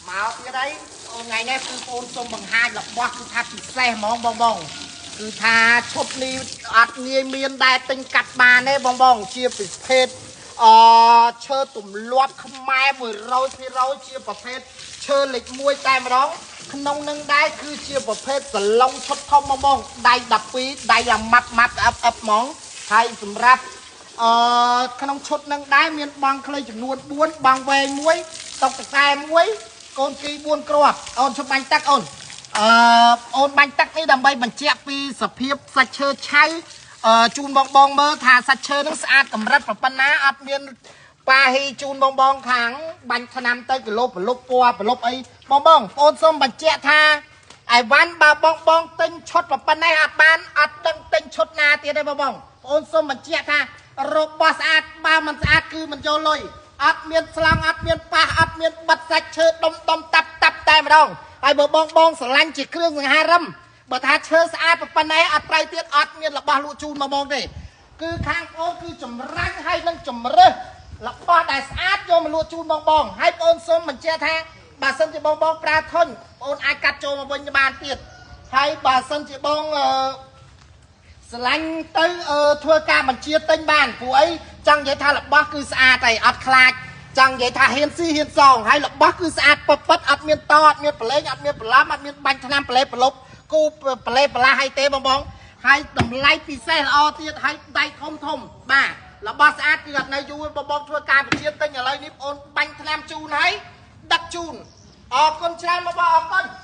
មកទៀតអីអូនថ្ងៃនេះគឺបងសូមបង្ហាញរបស់គឺថាពិសេសហ្មងបងបងគឺថាឈុតនេះអត់ងាយមានដែរទិញកាត់បានទេបងបងជាពិភេទអឈើទម្លាប់ខ្មែរ100%ជាប្រភេទឈើលេខ1តែម្ដងក្នុងនឹងដែរគឺជាប្រភេទសឡុងឈុតធំបងបងដៃ12ដៃអាម៉ាប់ម៉ាប់អឹបអឹបហ្មងហើយសម្រាប់អឺក្នុងឈុតនឹងដែរមានបងខ្លីចំនួន4បងវែង1តុកតកែ1កូនគី4គ្រាប់អូនជប់បាញ់ទឹកអូនអឺអូនបាញ់ទឹកនេះដើម្បីបញ្ជាក់ពីសភាពសាច់ឈើឆៅអឺជូនបងបងមើលថាសាច់ឈើនឹងស្អាតកម្រិតប៉ុណ្ណាអត់មានប៉ាហ៊ីជូនបងបងខាងបាញ់ថ្នាំទៅគីឡូប្រលប់ពណ៌ប្រលប់អីបងបងអូនសូមបញ្ជាក់ថាអីវ៉ាន់បើបងបងទិញឈុតប៉ុណ្ណេះអត់បានអត់ដឹងទិញឈុតណាទៀតទេបងបងអូនសូមបញ្ជាក់ថារបស់ស្អាតបើមិនស្អាតគឺមិនយកលុយអត់មានស្លង់អត់មានប៉ះអត់មានបិទសាច់ឈើដុំដុំតាប់តាប់តែម្ដងហើយបើបងបងស្រឡាញ់ជាគ្រឿងសង្ហារឹមបើថាឈើស្អាតប៉ុណ្ណេះអត់ត្រូវទៀតអត់មានរបស់លក់ជូនមកបងទេគឺខាងបងគឺចម្រាញ់ហើយនឹងជំរើសរបស់ដែលស្អាតយកមកលក់ជូនបងបងហើយបងសូមបញ្ជាក់ថាបើសិនជាបងបងប្រើធុញបងអាចកាត់ចូលមកវិញបានទៀតហើយបើសិនជាបងអឺ ស្រឡាញ់ទៅធ្វើការបញ្ជាទិញបានព្រោះអីចង់និយាយថារបស់គឺស្អាតហើយអត់ខ្លាចចង់និយាយថាហ៊ានស៊ីហ៊ានសងហើយរបស់គឺស្អាតពពិតអត់មានតអត់មានប្រឡែងអត់មានប្រឡាំអត់មានបាញ់ថ្នាំប្រឡេប្រលប់គូប្រឡេប្រឡាស់ឲ្យទេបងបងហើយតម្លៃពិសេសល្អទៀតហើយដៃធំធំបាទរបស់ស្អាតគឺអត់នៅយូរបងបងធ្វើការបញ្ជាទិញឥឡូវនេះបងអូនបាញ់ថ្នាំជូនហើយដឹកជូនអរគុណច្រើនបងបងអរគុណ។